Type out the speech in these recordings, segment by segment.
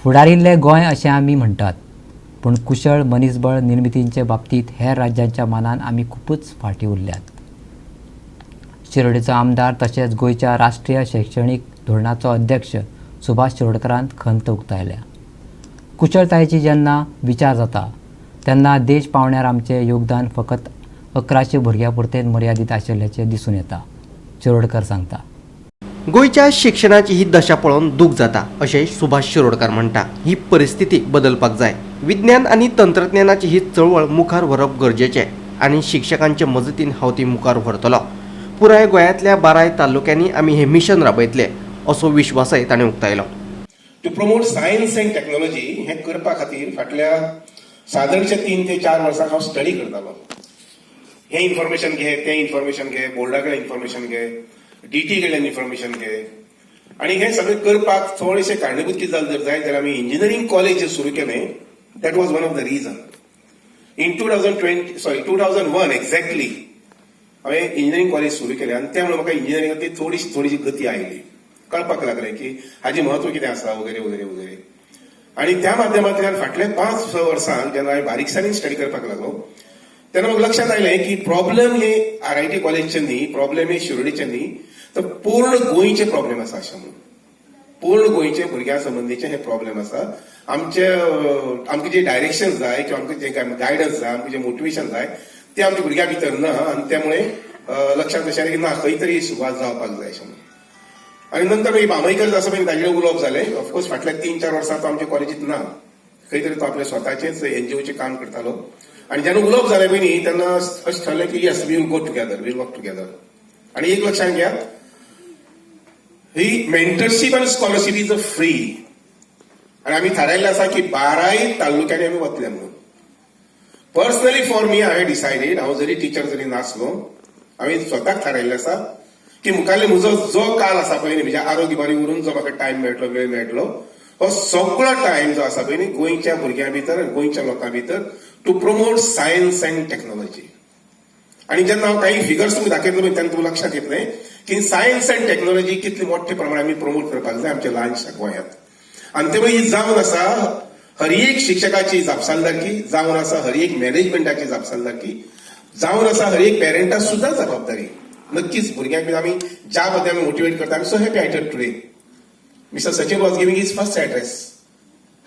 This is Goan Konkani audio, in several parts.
फुडारिल्लें गोंय अशें आमी म्हणटात, पूण कुशळ मनीसबळ निर्मितीचे बाबतींत हेर राज्यांच्या मानान आमी खुबूच फाटीं उरल्यात. शिरोडेचो आमदार तशेंच गोंयच्या राष्ट्रीय शैक्षणीक धोरणाचो अध्यक्ष सुभाष शिरोडकरान खंत उक्तायल्या. कुशळतायेची जेन्ना विचार जाता तेन्ना देश पांवड्यार आमचें योगदान फकत 1100 भुरग्यां पुरतें मर्यादीत आशिल्ल्याचें दिसून येता, शिरोडकर सांगता. गोंयच्या शिक्षणाची ही दशा पळोवन दूख जाता अशें सुभाष शिरोडकर म्हणटा. ही परिस्थिती बदलपाक जाय. विज्ञान आनी तंत्रज्ञानाची ही चळवळ मुखार व्हरप गरजेचें आनी शिक्षकांचे मजतीन हांव ती मुखार व्हरतलो. पुराय गोंयांतल्या बाराय तालुक्यांनी आमी हें मिशन राबयतले असो विश्वासय ताणें उक्तायलो. To promote science and technology हें करपा खातीर फाटल्या सादारणशे 3 ते 4 वर्सां हांव स्टडी करतालो. हें इन्फॉर्मेशन घे, तें इन्फॉर्मेशन घे, बोर्डा कडल्यान इन्फॉर्मेशन घे, डीटी कडल्यान इन्फॉर्मेशन घे आनी हें सगळें करपाक थोडेशें कारणीभूत कितें जालें जर जायत जाल्यार आमी इंजिनियरींग कॉलेज सुरू केलें. That was one of the reason. In 2020, sorry, 2001 exactly हांवें इंजिनियरींग कॉलेज सुरू केलें आनी त्यामुळे म्हाका इंजिनियरिंगांतली थोडीशी थोडीशी गती आयली. कळपाक लागलें की हाजें म्हत्व कितें आसा वगैरे वगैरे वगैरे. आणि त्या माध्यमांतल्यान फाटल्या 5-6 वर्सांक जेन्ना हांवें बारीकसाणीन स्टडी करपाक लागलो तेन्ना म्हाका लक्षांत आयलें की प्रॉब्लेम हे आरआयटी कॉलेजचे न्ही, प्रॉब्लेम हे शिरोडीचे न्ही, तर पूर्ण गोंयचे प्रॉब्लेम आसा अशें म्हणून. पूर्ण गोंयचे भुरग्यां संबंदीचे हे प्रॉब्लेम आसा. आमचे आमकां जे डायरेक्शन जाय किंवा आमकां जे गायडन्स जाय, आमकां जे मोटिवेशन जाय, ते आमच्या भुरग्यां भितर ना. आनी त्यामुळे लक्षांत अशें आयलें की ना, खंय तरी सुरवात जावपाक जाय अशें म्हणून. आनी नंतर मागीर बामईकर आसा पळय, ताजें उलोवप जालें. ऑफकोर्स फाटल्या 3-4 वर्सां तो आमच्या कॉलेजीत ना, खंय तरी तो आपल्या स्वताचेच एनजीओचें काम करतालो. आनी जेन्ना उलोवप जालें पळय न्ही, तेन्ना अशें ठरलें की yes, we will go together, we'll work together. आनी एक लक्षांत घेयात, ही मेंटरशीप आनी स्कॉलरशीप is a free आनी आमी थारायल्लें आसा की बाराय तालुक्यांनी आमी वतले म्हणून. पर्सनली फॉर मी, हांवें डिसायडेड, हांव जरी टिचर जरी नासलो, हांवें स्वताक थारायल्लें आसा की मुखारले म्हजो जो काल आसा पळय न्ही, म्हजें आरोग्य बरें उरून जो म्हाका टायम मेळटलो, वेळ मेळटलो, हो सगळो टायम जो आसा पळय न्ही, गोंयच्या भुरग्यां भितर, गोंयच्या लोकां भितर to promote science and technology. आणि जेन्ना हांव काही फिगर्स तुमकां दाखयतलो पळय, तेन्ना तुमकां लक्षांत येतलें की सायन्स अँड टेक्नॉलॉजी कितली मोठ्या प्रमाणात आमी प्रमोट करपाक जाय आमच्या ल्हानशा गोंयांत. आनी ते ही जावन आसा हर एक शिक्षकाची जापसालदारकी, जावन आसा हर एक मॅनेजमेंटाची जापसालदारकी, जावन आसा हर एक पेरंटा सुद्दां जबाबदारी. नक्कीच भुरग्यांक बी आमी ज्या पद्दतीन आमी मोटिवेट करता, आमी so happy. I today Mister Sachin was giving his first address.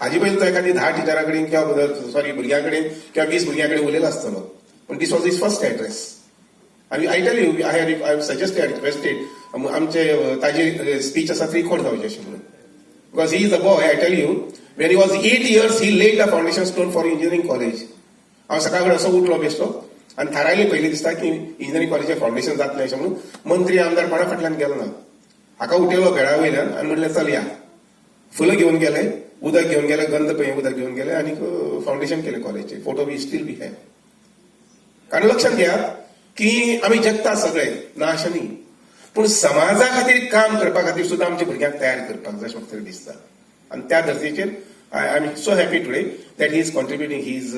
हाजे पयलीं तो एखादी 10 टिचरां कडेन किंवा, सॉरी, भुरग्यां कडेन किंवा 20 भुरग्यां कडेन उलयलो आसतलो, पूण this was his first address. आनी I tell you, I suggested, requested, आमचे ताजी स्पीच आसा रिकॉर्ड जावची अशें म्हणून, because he is a boy. I tell you, when he was 8 years, he laid the foundation stone for engineering college. हांव सकाळ कडेन असो उठलो बेश्टो आनी थारायलें पयलीं दिसता की इंजिनियरींग कॉलेजीचें फावंडेशन जातलें अशें म्हणून. मंत्री, आमदार कोणा फाटल्यान गेलो ना. हाका उठयलो बेडा वयल्यान आनी म्हणलें, चल या. फुलां घेवन गेले, उदक घेवन गेले, गंध पळय उदक घेवन गेले आनी फावंडेशन केलें कॉलेजचें. Photo we still be have. कारण लक्षात घ्या की आमी जगता सगळे, ना अशें न्ही, पूण समाजा खातीर काम करपा खातीर सुद्दां आमच्या भुरग्यांक तयार करपाक जाय अशें म्हाका तरी दिसता. आनी त्या धर्तीचेर I am so happy today that he is contributing his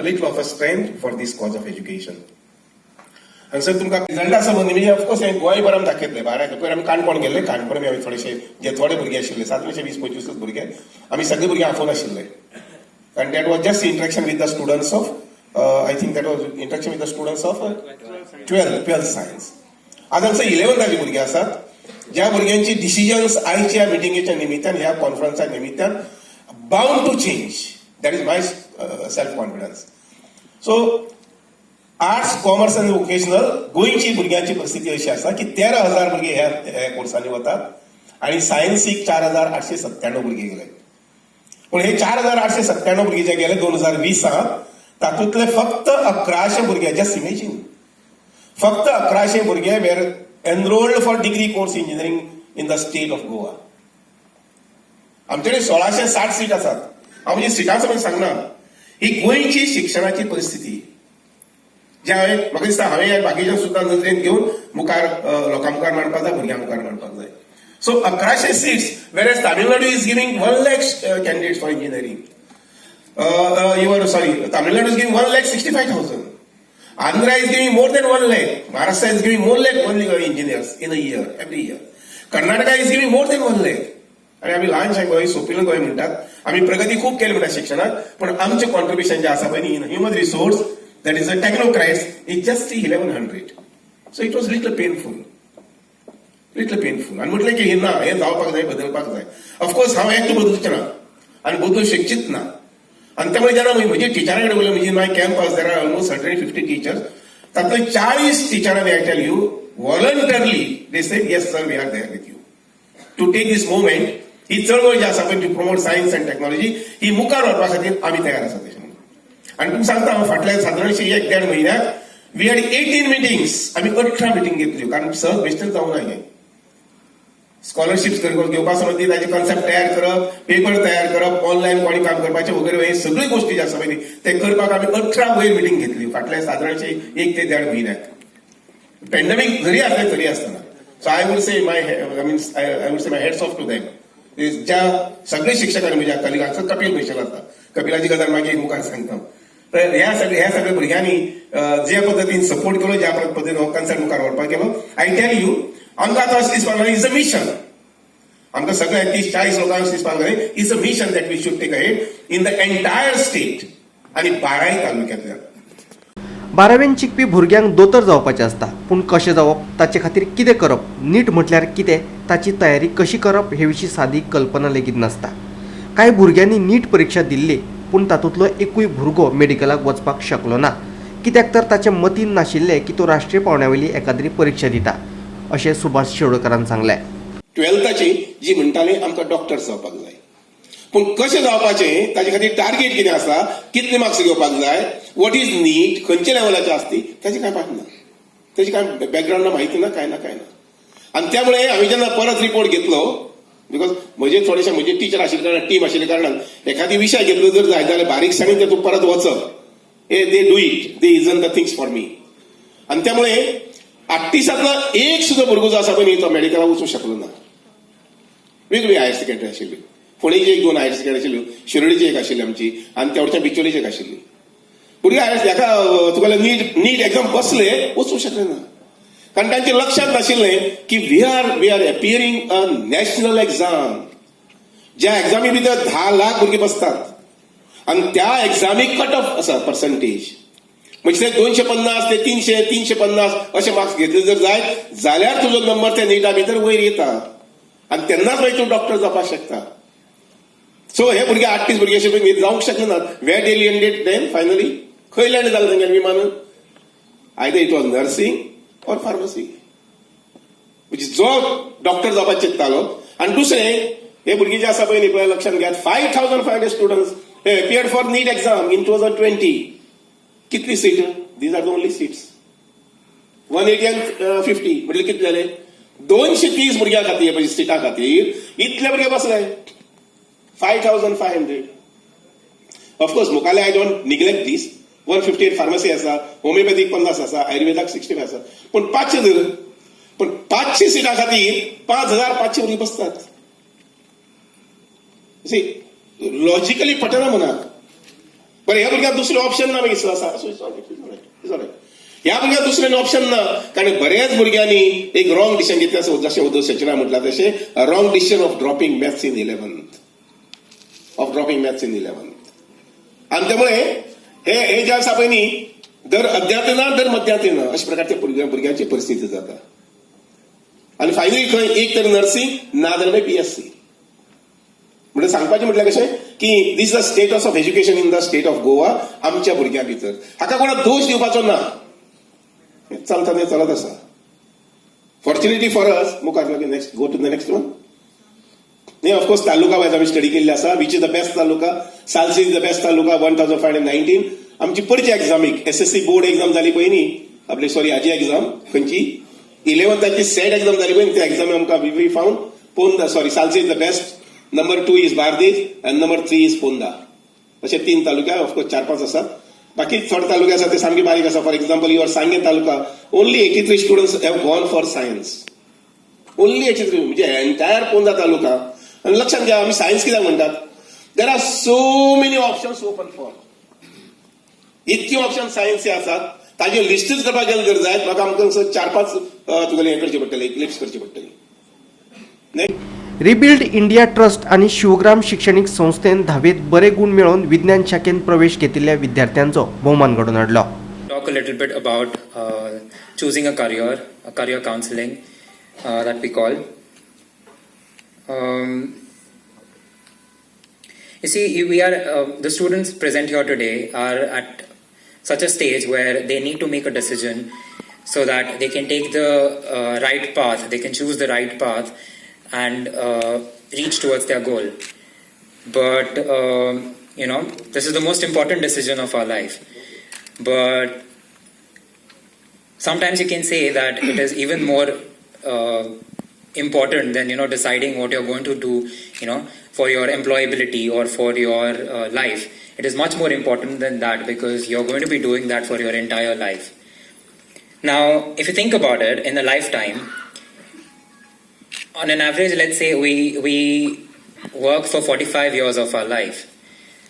little of a strength for this cause of education. आनी सर, तुमकां रिजल्टा संबंदी म्हणजे ऑफकोर्स हांवें गोंयभर आमी दाखयतले. बारा पयर आमी काणकोण गेल्ले. काणकोण आमी थोडेशे जे थोडे भुरगे आशिल्ले, सातशे 20-25 भुरगे, आमी सगळे भुरगे आफोवन आशिल्ले, कारण that was just interaction with the students of, I think that was interaction with the students of 12th science. आज आमचे इलेव्हन्थाचे भुरगे आसात, ज्या भुरग्यांची डिसिजन्स आयच्या मिटिंगेच्या निमित्तान, ह्या कॉन्फरन्सा निमित्तान bound to change. That is my self confidence. So arts, commerce आनी वोकेशनल गोंयची भुरग्यांची परिस्थिती अशी आसा की 13,000 भुरगे ह्या ह्या कोर्सांनी वतात आनी सायन्सीक 4897 भुरगे गेले. पूण हे 4897 भुरगे जे गेले 2020त, तातूंतले फक्त 1100 भुरगे, जस्ट इमेजीन, फक्त 1100 भुरगे were enrolled for degree course engineering in the state of Goa. आमच्याकडे 1660 सीट आसात. हांव म्हणजे सिटां समज सांगना. ही गोंयची शिक्षणाची परिस्थिती जे हांवें, म्हाका दिसता, हांवें बाकीच्या सुद्दां नदरेन घेवन मुखार लोकां मुखार मांडपाक जाय, भुरग्यां मुखार मांडपाक जाय. So 1100 seats, whereas Tamil Nadu is giving 1 lakh candidate for engineering, your, sorry, Tamil Nadu is giving 1,65,000. Andhra is giving more than 1 lakh. Maharashtra is giving more lakh only engineers in a year, every year. Karnataka is giving more than 1 lakh. आनी आमी ल्हानशें गोंय, सोंपिल्लें गोंय म्हणटात. आमी प्रगती खूब केली म्हणटा शिक्षणात, पण आमचें कॉन्ट्रिब्युशन जें आसा पळय न्ही in human resource, that is a technocrats, is just 1100. So it was little painful, little painful. आनी म्हटलें की हे ना, हें जावपाक जाय, बदलपाक जाय. ऑफकोर्स हांव एकटो बदलचें ना आनी बदलूंक शकचीच ना. आनी त्यामुळे जेन्ना म्हजी टिचरां कडेन उलयलें, म्हणजे my campus there are almost 150 teachers, तातूंतले 40 टिचरांनी, I tell you, voluntarily they said, "Yes sir, we are there with you to take this movement." ही चळवळ जी आसा पळय, to promote science and technology, ही मुखार व्हरपा खातीर आमी तयार आसा तशें म्हणून. आनी तुमकां सांगता हांव, फाटल्या सादारणशे एक देड म्हयन्याक we had 18 meetings. आमी 18 मिटींग घेतल्यो, कारण सहज बेश्टेच जावना हें. स्कॉलरशिप्स घेवपा संबंदी ताजे कॉन्सेप्ट तयार करप, पेपर तयार करप, ऑनलायन कोणी काम करपाचें वगैरे, हे सगळी गोष्टी ज्यो आसा पळय ते करपाक आमी 18 वयर मिटींग घेतली फाटल्या सादारणशे एक ते देड म्हयन्याक, पॅन्डेमीक जरी असले तरी आसतना. So I would say my I mean, I would say my hats off to them, ज्या सगळे शिक्षकांनी, म्हज्या कलिगांचो कपिल स्पेशल आसा, कपिलाची गजाल मागीर मुखार सांगता. तर ह्या सगळ्या भुरग्यांनी ज्या पद्दतीन सपोर्ट केलो, ज्या पद्दतीन हो कन्सर्ट मुखार व्हरपाक गेलो, I tell you, आमकां आतां अशें दिसपाक लागलें, is a mission. आमकां सगळ्या 30-40 लोकांक अशें दिसपाक लागलें, is a mission that we should take ahead in the entire state आनी बाराय तालुक्यांतल्यान. बारावेन शिकपी भुरग्यांक दोतोर जावपाचें आसता, पूण कशें जावप, ताचे खातीर कितें करप, नीट म्हटल्यार कितें, ताची तयारी कशी करप हे विशीं सादी कल्पना लेगीत नासता. कांय भुरग्यांनी नीट परिक्षा दिल्ली, पूण तातूंतलो एकूय भुरगो मेडिकलाक वचपाक शकलो ना, कित्याक तर ताच्या मतीन नाशिल्लें की तो राष्ट्रीय पांवड्या वयली एकाद्री परिक्षा दिता, अशें सुभाष शिरोडकारान सांगलें. ट्वेल्थाची जी म्हणटाली, आमकां डॉक्टर जावपाक जाय, पूण कशें जावपाचें, ताजे खातीर टार्गेट कितें आसा, कितले मार्क्स घेवपाक जाय, what is नीट, खंयच्या लेवलाचें आसती, ताची कांय पाठ ना, ताची कांय बॅकग्रावंड माहिती ना, कांय ना, कांय ना. आनी त्यामुळे हांवें जेन्ना परत रिपोर्ट घेतलो, because म्हजे थोडेशे म्हजे टिचर आशिल्ले कारणान, टीम आशिल्ले कारणान, एखादी विशय घेतलो जर जाय जाल्यार बारीकसाणेन ते तूं परत वचप, हे they do it, they easen the things for me. आनी त्यामुळे आठतीसांतलो एक सुद्दां भुरगो जो आसा पळय न्ही, तो मेडिकलाक वचूंक शकलो ना. वेगवेगळी हायर सेकंडरी आशिल्ली, फोंडेची एक दोन हायर सेकंडरी आशिल्ल्यो, शिरोडीची एक आशिल्ली आमची आनी तेवच्या बिचोलीची एक आशिल्ली. भुरगे हायर हेका तुका नीट एक्झाम बसले, वचूंक शकले ना, कारण तांच्या लक्षात नाशिल्लें की we are appearing a national exam, ज्या एक्झामी भितर 10 लाख भुरगीं बसतात आनी त्या एक्झामीक कट ऑफ आसा पर्संटेज, म्हणजे ते 250 ते 300, 350 अशे मार्क्स घेतले जर जाय जाल्यार तुजो नंबर त्या निटा भितर वयर येता आनी तेन्नाच मागीर तूं डॉक्टर जावपाक शकता. सो हे भुरगे, 38 भुरगे अशे पळय जावंक शकले नात. Where they landed then finally? खंय लँड जालें तेंगे विमान? Either it was nursing or pharmacy, म्हणजे जो डॉक्टर जावपाक चिंत्तालो. आनी दुसरें, हे भुरगीं जे आसा पळय न्ही, पळय लक्षात घेयात, 5500 students hey appeared for NEET exam in 2020. कितली seat? These are the only seats, 180 and 50. म्हटल्यार कितले जाले? 230 भुरग्यां खातीर, म्हणजे सिटां खातीर इतले भुरगे बसले, 5500. ऑफकोर्स मुखाले I don't neglect this, 158 pharmacy आसा, होमिओपॅथीक 50 आसा, आयुर्वेदाक 65 आसा, पूण 500 धर, पूण 500 सिटां खातीर 5500 भुरगीं बसतात. लॉजिकली पटना मनाक. बरं, ह्या भुरग्यांक दुसरें ऑप्शन ना मागीर आसा. ह्या भुरग्यांक दुसरें ऑप्शन ना, कारण बऱ्याच भुरग्यांनी एक रॉंग डिसिजन घेतलें. जशें उद्धव सचिना म्हटलां तशें, wrong decision of dropping maths in 11th, of dropping maths in 11th. आणि त्यामुळे हे हे जे आसा पळय न्ही, दर अद्यात ना दर मध्यात ना, अशा प्रकारच्या भुरग्यांची परिस्थिती जाता. आणि फायनली खंय एक तर नर्सिंग ना जाल्यार मागीर पीएससी. म्हणजे सांगपाचें म्हटल्यार कशें की this the status of education in the state of Goa. आमच्या भुरग्यां भितर हाका कोणाक दोश दिवपाचो ना, चलता तें चलत आसा. फॉर्च्युनेटली फॉर अस, मुखार next, go to the next one. न्ही, ऑफकोर्स तालुका वायज आमी स्टडी केल्ली आसा, which is the best taluka. Salcete is the best taluka, 1519. आमची पयची एग्जामीक, एसएससी बोर्ड एक्झाम जाली पळय न्ही आपली, सॉरी, हाजी एक्झाम खंयची, इलेव्हन्थाची सेट एक्झाम जाली पळय, त्या एक्झामी आमकां we found Ponda, sorry, Salcete is the best, number two is Bardez and number three is Ponda. अशे तीन तालुक्या. ऑफकोर्स चार पांच आसात, बाकी थोडे तालुके आसा ते सामके बारीक आसा. For example, your Sanguem taluka, only 83 students have gone for science, only 83, म्हणजे एंटायर पोंदा तालुका. आणि लक्षात घ्या, आम्ही सायन्स कित्याक म्हणटात? There are so many options open for, इतकी ऑप्शन सायन्स आसात, ताजे लिस्टच करपाक गेले जर जायत म्हाका, आमकां चार पांच तुगेले हें करचे पडटले, लिस्ट करची पडटली. न्ही. रिबिल्ड इंडिया ट्रस्ट आनी शिवग्राम शिक्षणीक संस्थेन धावेत बरे गूण मेळोवन विज्ञान शाखेन प्रवेश घेतिल्ल्या विद्यार्थ्यांचो भोवमान घडोवन हाडलो. Talk a little bit about choosing a career counseling that we call. You see, we are the students present here today are at such a stage where they need to make a decision so that they can take the right path, they can choose the right path and reach towards their goal. But this is the most important decision of our life. But sometimes you can say that it is even more important than deciding what you're going to do for your employability or for your life. It is much more important than that, because you're going to be doing that for your entire life. Now, if you think about it, in a lifetime, on an average, let's say we work for 45 years of our life,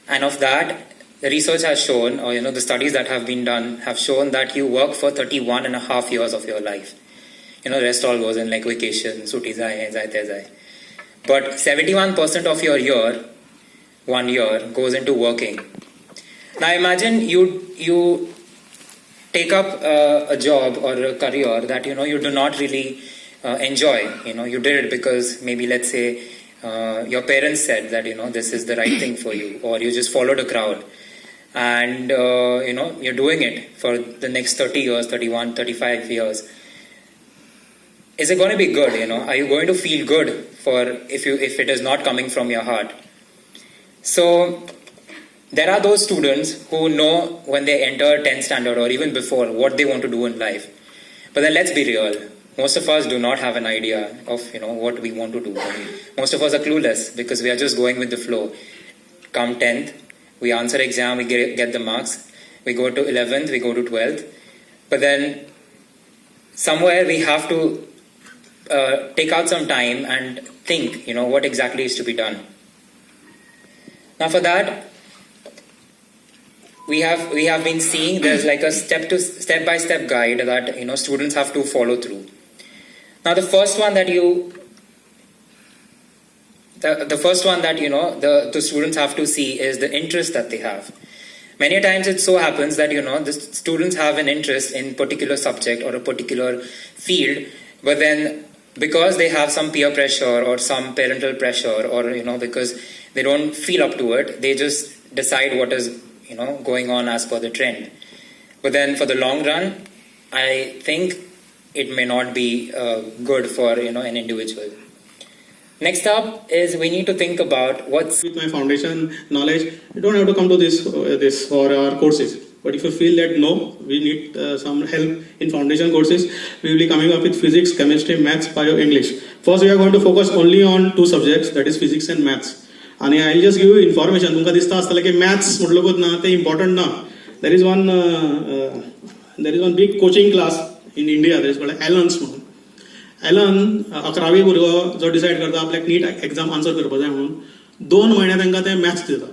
and of that, the research has shown, or the studies that have been done have shown, that you work for 31 and a half years of your life. Rest all goes in like vacation, सुटी जाय, हें जाय, तें जाय. But 71% of your year, one year, goes into working. Now imagine you take up a job or a career that you do not really enjoy. You did it because maybe, let's say, your parents said that this is the right thing for you, or you just followed a crowd, and you're doing it for the next 30 years, 31, 35 years. Is it going to be good? Are you going to feel good for if you if it is not coming from your heart? So there are those students who know when they enter 10th standard or even before what they want to do in life. But then, let's be real, most of us do not have an idea of what we want to do. Most of us are clueless because we are just going with the flow. Come 10th, we answer exam, we get the marks, we go to 11th, we go to 12th. But then somewhere we have to take out some time and think what exactly is to be done. Now, for that, we have been seeing there's like a step by step guide that students have to follow through. Now, the first one that the students have to see is the interest that they have. Many times it so happens that the students have an interest in particular subject or a particular field, but then because they have some peer pressure or some parental pressure, or because they don't feel up to it, they just decide what is going on as per the trend. But then for the long run, I think it may not be good for an individual. Next up is we need to think about what's With my foundation knowledge, you don't have to come to this for our courses. But if you feel that no, we need some help in foundation courses, we will be coming up with physics, chemistry, maths, bio, English. First, we are going to focus only on two subjects, that is physics and maths. आणि I just give you information. तुमकां दिसता आसतलें की मॅथ्स म्हटलकूच ना तें इम्पॉर्टंट ना. There is one big coaching class in India, that is called Allen's म्हणून. एलन अकरावी भुरगो जो डिसायड करता आपल्याक नीट एक्झाम आन्सर करपा जाय म्हणून, दोन म्हयने तांकां ते मॅथ्स दिता.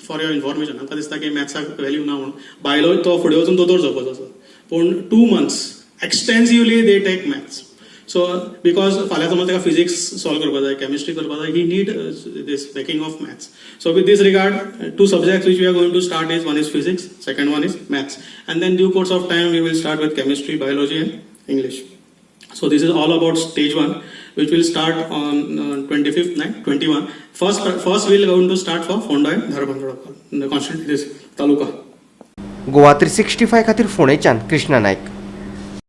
फॉर your information, तांकां दिसता की मॅथ्साक व्हॅल्यू ना म्हणून, बायलो तो फुडें वचून दोतोर जावपाचो आसा, पूण 2 months extensively they take maths. So because फाल्यां समज ताका फिजिक्स सॉल्व करपा जाय, केमिस्ट्री करपा जाय, he need this backing of maths. So with this regard, two subjects which we are going to start is, one is physics, second one is maths, and then due course of time we will start with chemistry, biology and English. So this is all about stage one, which will start on 25th 9 21. First we will going to start for Ponda and Dharbandora, the constituency, this taluka. Goa 365 खातीर फोंडेच्यान कृष्णा नायक.